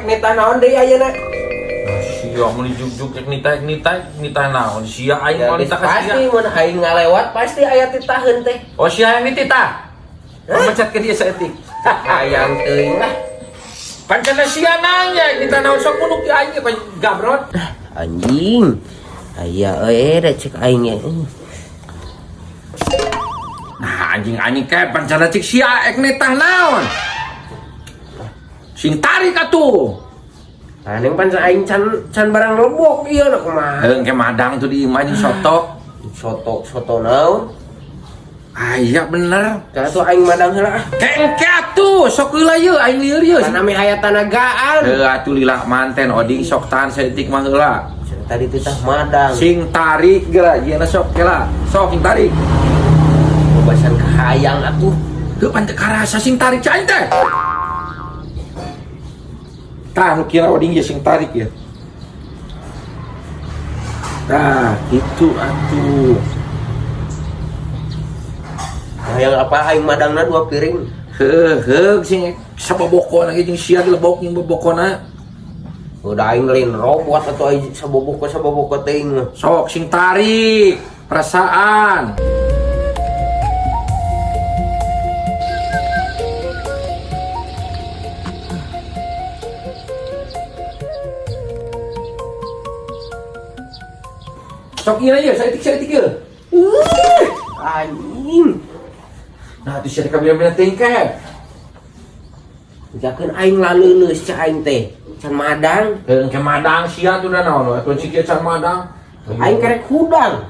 Ek nitah naon deui ayeuna? Sia mun dijuk-juk ek nitah nitah nitah naon sia aing Ya, mau nitah ka sia. pasti mun aing ngalewat pasti aya titaheun teh. Oh sia yang nitah. Mencet ke dia saeutik. Hayang teuing lah. Pancana sia nanya nitah naon sok munuk di aing ge gabrot. Anjing. Aya euy da cek aing ge. Nah anjing-anjing kayak pancana cik sia ek nitah naon. Sing tarik atuh. Aneh pan aing can can barang lebok ieu na kumaha. Heung ke madang tuh di imah jeung soto. Soto soto naon? Aya bener. Ka tuh aing madang heula ah. Ke engke atuh sok heula ieu aing lieur ieu. Kana mi aya tanagaan. Heuh atuh lila manten oding sok tahan saeutik mah heula. Tadi titah madang. Sing tarik geura jieuna sok kela. Sok sing tarik. Bebasan kahayang atuh. Heuh pan teu karasa sing tarik cai teh. Tah nu kira oding ge sing tarik ya. Tah itu atuh. Hayang apa aing madangna 2 piring. Heuh heuh sing sabobokona ge jeung sia dilebok jeung bobokona. Udah aing lain robot atau aing saboboko saboboko teuing mah. Sok sing tarik perasaan. Sok ieu aja, saeutik ieu. Anjing. Nah, itu sia kabina-bina teuing keh. Jakeun aing laleuleus cek aing teh. Can madang. Heuh, ke madang sia tuh da naon atuh cik ieu can madang. Aing karek hudang.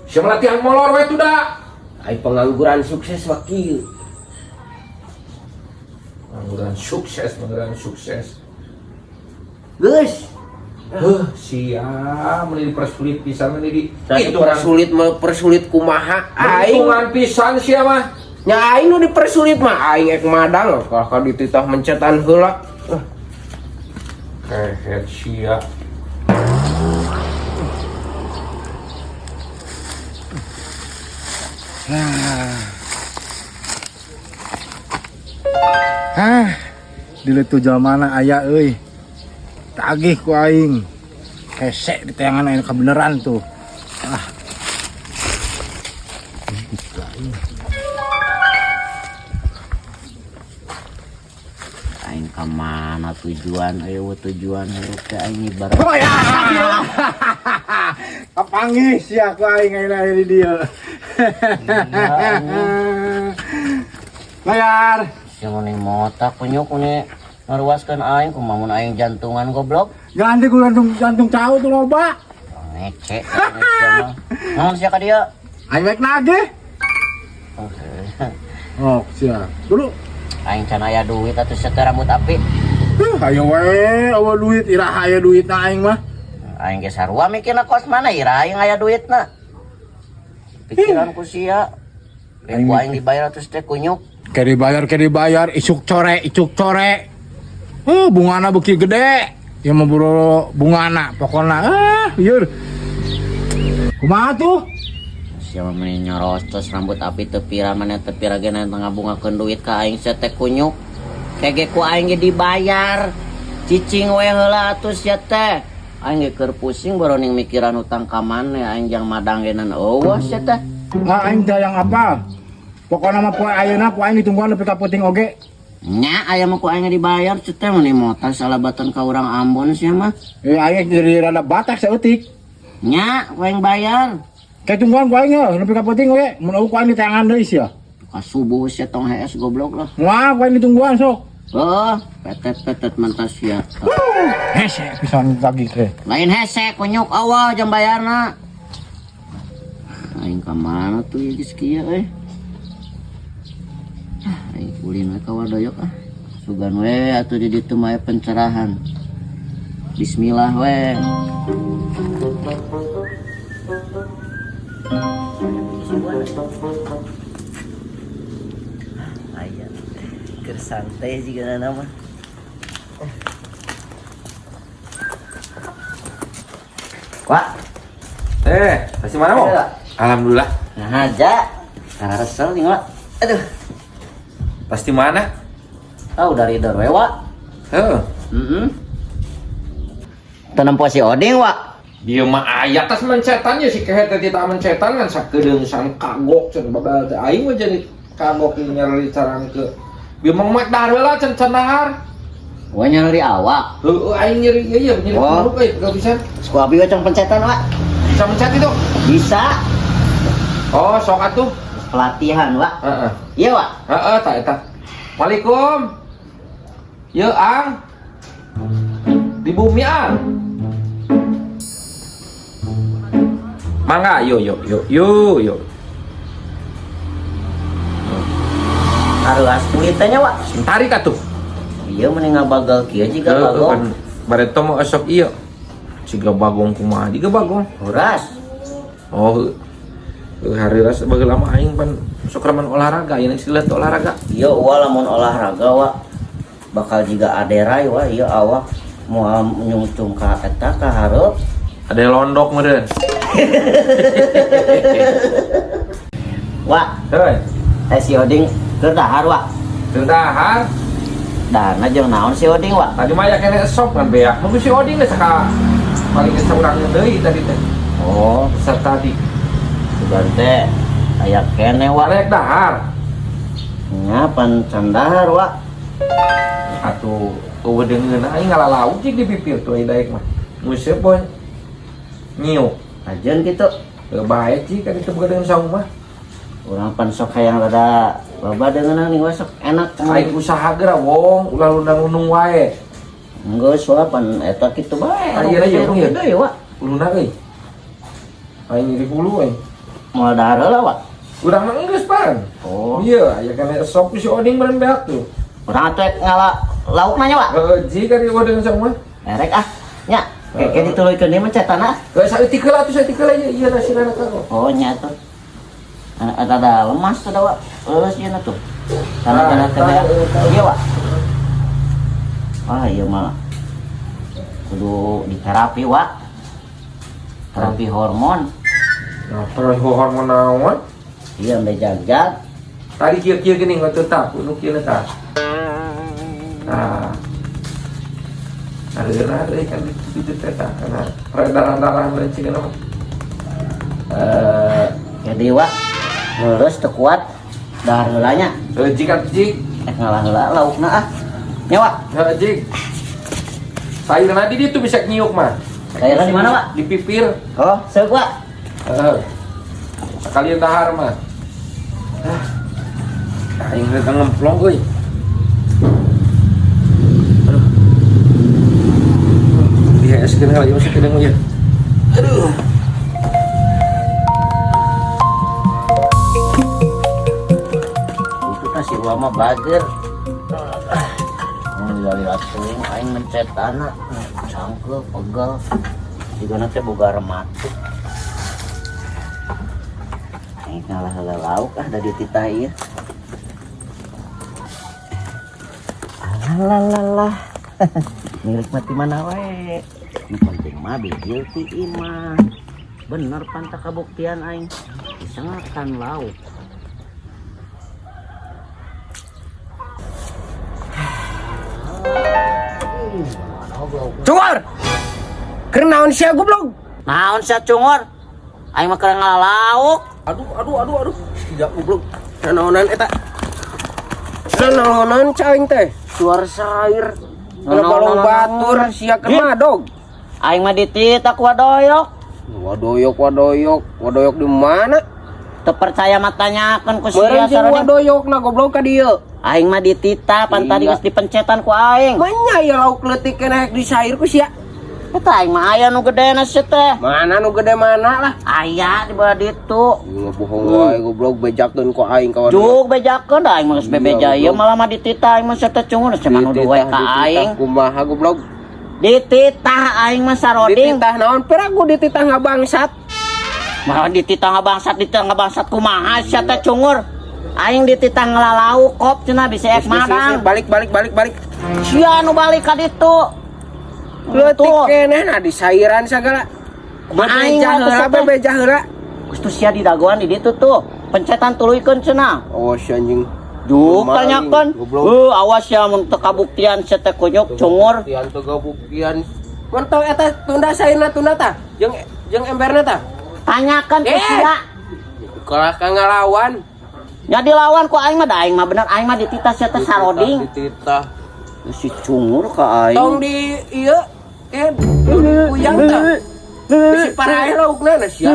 Sia latihan molor we tuh da. Aing pengangguran sukses mah kieu. Pengangguran sukses, pengangguran sukses. Geus. Heuh, sia meuni dipersulit pisan meuni di Itu persulit mah persulit kumaha aing. Hitungan pisan sia mah. Nya aing nu dipersulit mah aing ek madang kalau dititah mencetan heula. Kehet sia. Hah, diletu jalmana aya euy. Tagih ku aing. Hese di tayangan aing kebenaran tuh. Ah. Aing ka mana tujuan ayo tujuan hirup teh aing ibarat. Oh ya. Kapanggih sia ku aing ayeuna di dieu. Bayar. Sia mah motak kunyuk ni ngaruaskeun aing kumaha mun aing jantungan goblok. Ganti ku jantung cau tuh loba. Ngece sia mah. Naon sia ka dieu? Aing rek nagih. Oh, sia. Dulu. Aing can aya duit atuh sia teh rambut api. Ayo we, eueuh duit iraha aya duitna aing mah. Aing ge sarua mikirna kos mana iraha aing aya duitna. Pikiran ku sia. Aing ku aing dibayar atuh teh kunyuk. Ke dibayar, isuk core, isuk core. Bungana beuki gede. Ya mah buru bungana pokona. Ah, ieu. Kumaha tuh? Sia mah meni nyorostos rambut api teu pira mana teu pira ge ngabungakeun duit ka aing sia teh kunyuk. Kege ku aing ge dibayar. Cicing we heula atuh sia teh. Aing ge keur pusing boroning mikiran hutang ka maneh aing jang madang ge nan eueuh sia teh. Ah, aing teh yang apa? Pokona mah poe ayeuna ku aing ditungguan nepi ka peuting oge. Nya aya mah ku aing dibayar sia teh meni motor salabatan ka urang Ambon sia mah. Aing jadi rada batak saeutik. Nya ku aing bayar. Kayak tungguan ku aing heuh nepi ka peuting oge. Mun eueuh ku aing diteangan deui sia. Ka subuh sia tong hees goblok lah. Moal ku aing ditungguan sok. Oh, petet-petet mentas sia. Hese pisan lagi teh. Lain hese kunyuk awal jam bayarna. Aing ka mana tuh ya geus kieu euy. Ah, aing ulin we ka Wadoyok ah. Sugan we atuh di ditu mah pencerahan. Bismillah we. Aya keur santai jiga nama. Wak. Kasih mana mau? Alhamdulillah. Nah aja. Karena resel nih, Wak. Aduh. Pasti mana? Oh, dari Dorwe, Wak. Heeh. Heeh. Teu nempo si Oding, Wak. Dia mah aya tas mencetan ya si kehet teh tak mencetan kan sakedeung san kagok can babal teh aing mah jadi kagok nyeri carangke. Bieu mah mek dahar heula can can dahar. Wah nyeri awak. Heueuh aing nyeri ieu ya nyeri Oh. perut euy gak bisa. Ku abi we tong pencetan, Wak. Bisa mencet itu. Bisa. Oh, sok atuh. Pelatihan, Wak. Heeh. Iya, Wak. Heeh, tak eta. Waalaikum. Ye, Ang. Di bumi, Ang. Mangga, yo yo yo yo yo. Haruas kulitnya, Wak. Tarik atuh. Iya mending ngabagal kieu jiga Heeh, bagong. kan bareto mah osok ieu. Siga bagong kumaha? Jiga bagong. Horas. Oh, heuh, hari ras bageula mah aing pan sok remen olahraga, ieu istilah teh olahraga. Iya wa lamun olahraga wa bakal jiga aderai wa iya awak moal nyungcung ka eta ka hareup. Ada londok meureun. Wa, Heuy, eh si Oding keur dahar wa. teu dahar. Daharna jeung naon si Oding wa? Tadi mah aya keneh sop kan beak. Mun si Oding geus ka paling geus saurang deui tadi teh. Oh, Besar tadi. sugan teh aya keneh wa. Arek dahar. Nya pan can dahar wa. Atuh eueuh deungeun aing ngalalauk cik di pipir tuh aya daek mah. Museup boy. Nyiuk. Ajeun kitu. Heuh bae cik kan itu boga deungeun saung mah. Urang pan sok hayang rada loba deungeunna nih wa sok enak. Aing usaha geura wong ulah lundang-lundung wae. Geus wa pan eta kitu bae. Ah, iya, iya, iya. Deui wa. Uluna euy. Aing nyeri hulu euy. Moal dahar heula wa. Urang mah geus pan. Oh. Iya, aya keneh sop si Oding meureun beak tuh. Urang atuh ngala lauk nanya wa. Heuh jik kan ieu deungeun saung mah. Erek ah. Nya, keke dituluykeun deui mah cetan ah. Heuh saeutik heula atuh saeutik heula ieu ieu nasirana ka. Oh nya tuh. Ada ada lemas tuh dah, Wak. Leuleus ieu tuh. Tanah-tanah teh beak. Iya, Wak. Wah, iya mah. Kudu diterapi, Wak. Terapi hormon. Nah, terus hormon naon? Iya, ambe jag-jag. Tadi kieu-kieu geuning waktu tah, nu kieu tah. Nah. Ada euy kan itu teh tah kana peredaran darah meureun cigana mah. Jadi, Wak. Leuleus teu kuat. Dahar heula nya. Heuh jik atuh jik. Eh ngalah heula laukna ah. Nya, Wak. Heuh jik. Sayurna di ditu bisa nyiuk mah. Sayurna di mana, Wak? Di pipir. Oh, seuk, Wak. Heeh. Sekalian dahar mah. Ah. Aing rek ngemplong euy. Aduh. Diheeskeun heula ieu masih kedeung ieu. Aduh. Itu tah si Uwa mah bager. Lila-lila teuing aing mencet tanah, cangkel pegel. Jigana teh boga rematik. Aing ngalah heula lauk ah da dititah ieu. Alalalah. Milik mati mana we. Nu penting mah bijil ti imah. Bener pantak kabuktian aing. Bisa ngakan lauk. Cungor. Keur naon sia goblok? Naon sia cungor? Aing mah keur ngalauk. Aduh aduh aduh aduh. Tidak goblok. Nanaonan eta. Nanaonan cai aing teh. Suara sair. Kalau balong batur sia keur madog. Aing mah dititah ku wadoyok. Wadoyok wadoyok, wadoyok di mana? Teu percaya mah tanyakeun ku sia Meureun jeung saroding. wadoyok na goblok ka dieu. Aing mah dititah pan tadi Iya. geus dipencetan ku aing. Manya ya lauk leutik keneh di sair ku sia. Eta aing mah aya nu gedena sia teh. Mana nu gede mana lah. Aya di bawah ditu. Ngebohong wae goblok bejakeun ku aing ka wadoyok. Juk bejakeun da aing mah geus Iya, bebeja ieu goblok. malah mah dititah aing mah sia teh cungur sia mah nuduh wae ka aing. Kumaha goblok? Dititah aing mah saroding. Dititah naon? Piraku dititah ngabangsat. Malah dititah ngabangsat, dititah ngabangsat kumaha sia teh cungur. Aing dititah ngalalauk kop cenah bisa ek madang. Balik balik balik balik. Sia nu balik ka ditu. Leutik Tuh. keneh nah di sairan sagala. Aing Bebeja mah heula teh. bebeja heula. Geus tuh sia didagoan di ditu tuh. Pencetan tuluykeun cenah. Oh si anjing. Juk Maling, tanyakan. goblok. Heuh, awas ya mun teu kabuktian sia teh kunyuk cungur. Buktian teu kabuktian. Mantau eta tunda sairna tunda tah. Jeung jeung emberna tah. Tanyakan ke Eh. sia. Kalah ka ngalawan. Nya dilawan ku aing mah da aing mah bener aing mah dititah sia teh saroding. Dititah. Si cungur ka aing. Tong di ieu eh kuyang tah. Bisi paraeh laukna na sia.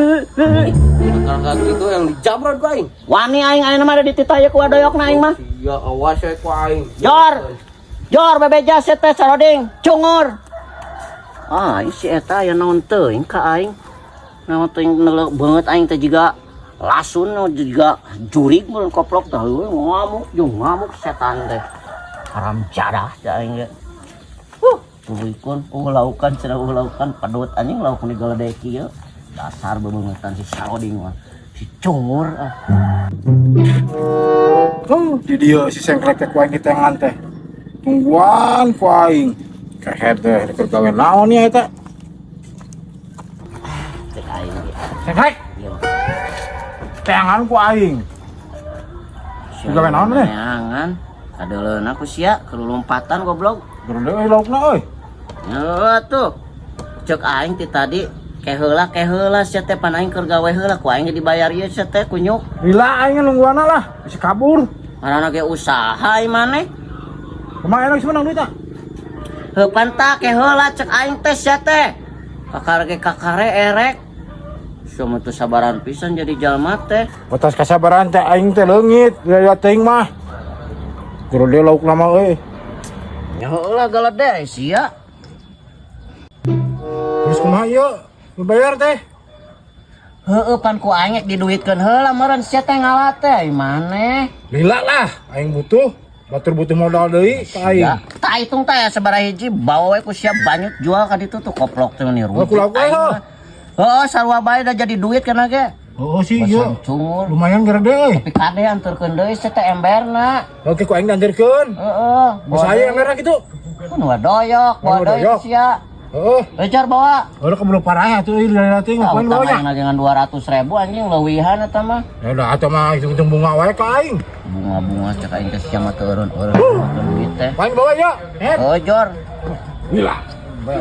Kalau gitu yang dijabrot ku aing. Wani aing aing mah ada dititah ye ku adoyokna aing mah. Sia awas we ku aing. Jor. Jor bebeja sia teh saroding, cungur. Ah, ieu si eta aya naon teuing ka aing. Naon teuing neuleuh beungeut aing teh jiga lasun jiga jurig mun koplok teh heueuh ngamuk jeung ngamuk setan teh. Haram jadah teh aing ge. Tuluikeun laukan cenah laukan padut anjing lauk ni galedek ieu. Dasar bebeungetan si saroding mah. Si cungur ah. Oh, di dia si sengklek teh ku aing ditengan teh. Tungguan ku aing. Kehed teh keur gawe naon ya eta? Cek aing ge. Sengklek, Ieu. tengan ku aing. Gawe naon maneh? Neangan. Kadeuleuna ku sia kelulompatan goblok. Gede euy laukna euy. Heuh tuh. Cek aing ti tadi keheula keheula sia teh pan aing keur gawe heula ku aing ge dibayar ieu sia teh kunyuk. Lila aing nungguanna lah, bisa kabur. Marana ge usaha ieu maneh. Kumaha enak menang duit ah? Heuh pan tah keheula cek aing teh sia teh. Kakare ge kakare erek. Sia mah teu sabaran pisan jadi jalma teh. Batas kasabaran teh aing teh leungit, lila teuing mah. Gede laukna mah euy. Ya heula galede sia. Terus kumaha ieu? Dibayar teh. Heueuh pan ku aing ek diduitkeun heula meureun sia teh ngala teh ai maneh. Lila lah, aing butuh. Batur butuh modal deui ka aing. Ya, tak hitung teh sabaraha hiji bawa we ku sia banyut jual ka ditu tuh koplok teh nih Oh, ku lauk we, heuh. Heeh, sarua bae da jadi duit kana ge. Oh sih iya. Basan cungur. Lumayan gede euy. Tapi kade anterkeun deui sia teh emberna. Oke ku aing diantarkeun. Heeh. Bos saya yang merah gitu. Mun wa doyok, bawa Oh, doyok doyok. sia. Heeh. Ejar bawa. Udah keburu parah atuh euy lila teuing Ah, ngapain utang bawanya? aing lagi ngan 200.000 anjing leuwihan eta mah. Ya udah atuh mah hitung-hitung bunga wae ka aing. Bunga-bunga cek aing teh sia mah teu eureun-eureun duit teh. Aing bawa ya. Het. Oh, Jor. Lila. Bayar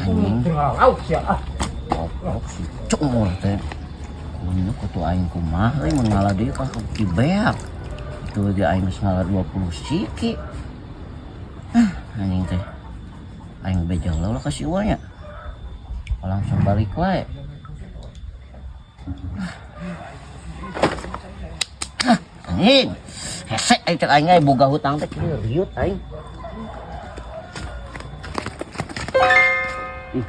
aing. Tinggal lauk sia ah. Goblok si cungur teh. Kunyuk kutu aing kumaha euy mun ngala deui ka ki beak. Itu ge aing geus ngala 20 siki. Ah, anjing teh. Aing beja lah ka si Uwa nya. Langsung balik wae. Hah, anjing. Hese aing cek aing ge boga hutang teh kieu riut aing. Ih.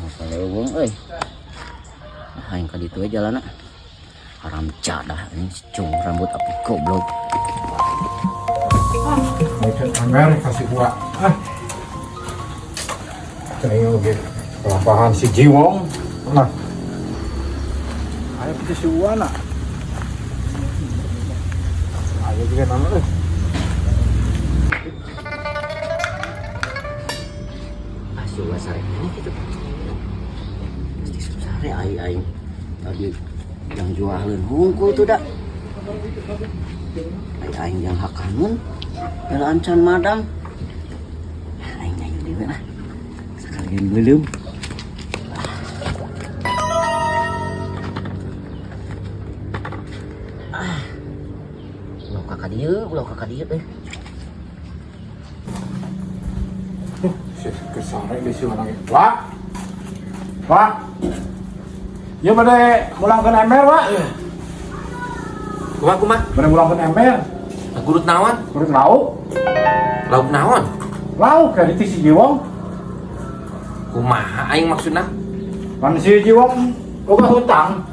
Mau leuweung euy. Ah, aing ka ditu we jalanna. Haram jadah anjing si cung rambut api goblok. Bikin ember kasih gua. Ah. Kayaknya oke. Kelampahan si Jiwong. Nah. Ayo kita si Uwa nak. Ayo juga nama eh. Ah, si Uwa sare ini gitu. Pasti sare aing aing. Tadi yang jualin hungkul tuh dak. Aing aing yang hakamun. Jalan can madang. Ah, aing aing dewe lah. Sekalian belum. Ah. Ulah kakak dieu, ulah kakak dieu eh. Si kesare di si orang. Wak. Wak. Ya pada mulangkeun ember, Wak. Kumaha kumaha? Pada mulangkeun ember. Gurut naon? Gurut lauk. Lauk naon? Lauk kayak di si Jiwong. Kumaha aing maksudna? Kan si Jiwong boga hutang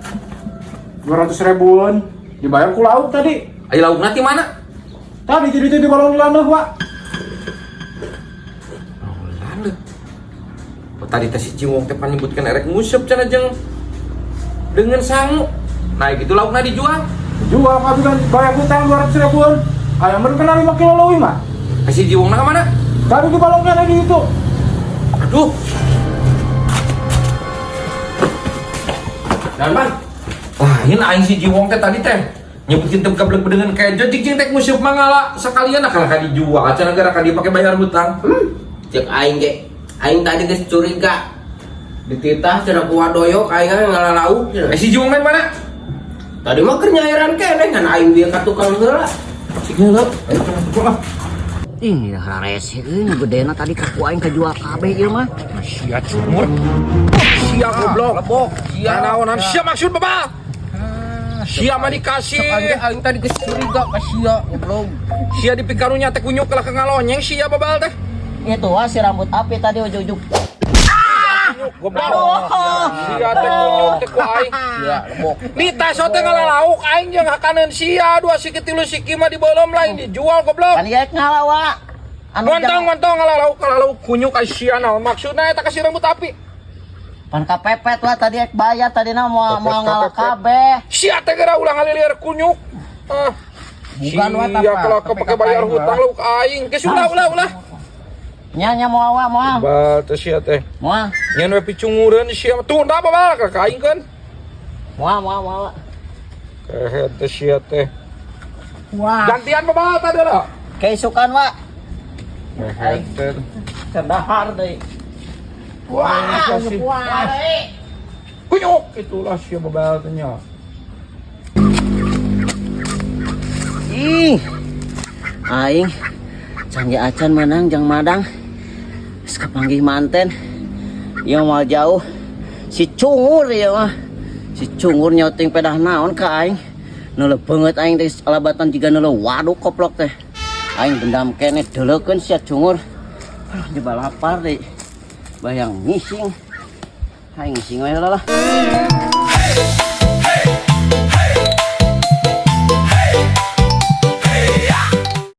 200 ribuan dibayar ku lauk tadi. Ai laukna ti mana? Tadi jadi itu di balong landeuh, Pak. Oh, landeuh. Oh, tadi teh si Jiwong teh panyebutkeun erek nguseup cenah jeung dengan sangu. Nah, gitu laukna dijual. Dijual kabeh kan bayar hutang 200 ribuan. Ayam kena 5 kilo leuwih mah. Ka si Jiwongna ka mana? Tadi di balong kana di itu. Aduh. Dan man, lain aing si Jiwong teh tadi teh. Nyebutkeun teu kabeleg bedengan kejo cicing tek nguseup mangala sakalian akal ka dijual cenah gara ka dia pake bayar hutang. Cek aing ge. Aing tadi geus curiga. Dititah cenah ku wadoyok aing ge ngala lauk cenah. Eh si Jumang main mana? Tadi mah keur nyairan keneh kan aing bieu ka tukang heula. Cik heula. Ayo cenah tukang ah. Ih, harese euy nu gedena tadi ka ku aing kajual kabeh ieu mah. Sia cumur. Sia goblok. Lebok. Sia naonan sia maksud babal. Sia mah dikasih. Aing aing tadi geus curiga ka sia goblok. Sia dipikarunya teh kunyuk lah ke ngalonyeng sia babal teh. Itu wah si rambut api tadi ujug-ujug. Goblok. Sia teh kunyuk teh ku aing. Sia lebok. Di tas teh ngalalauk aing jeung hakaneun sia dua siki tilu siki mah dibeuleum lain dijual goblok. Kan ieu ngalawa. Anu Montong montong ngalalauk ngalalauk kunyuk ai sia naon maksudna eta ka si rambut api. Pan kapepet lah tadi ek bayar tadi na mau Pepet, mau ngalah kapepet. kabeh. Sia teh geura ulah ngalilieur kunyuk. Ah. Bukan wa Sia tapa, kalau tapi kepake bayar kapain hutang lah. lauk aing. Geus ulah ulah ulah. Nya nya moal wa moal. Bal teh sia teh. Moal. Nyen we picungureun sia tunda babal ka aing keun. Moal moal moal. Kehed teh sia teh. Wah. Gantian babal tadi lah. Keisukan wa. Kehed teh. Cendahar deui. Wah, kasih. Wah. Kunyuk itulah sia babal teh nya. Ih. Aing canggih acan menang jang madang. Geus kapanggih manten. Ieu moal jauh. Si cungur ieu mah. Si cungur nyoting pedah naon ka aing. Neuleuh beungeut aing teh alabatan jiga neuleuh waduk koplok teh. Aing dendam keneh deuleukeun sia cungur. Aduh, nyoba lapar deui. Bayang ngising. Aing ngising we heula lah.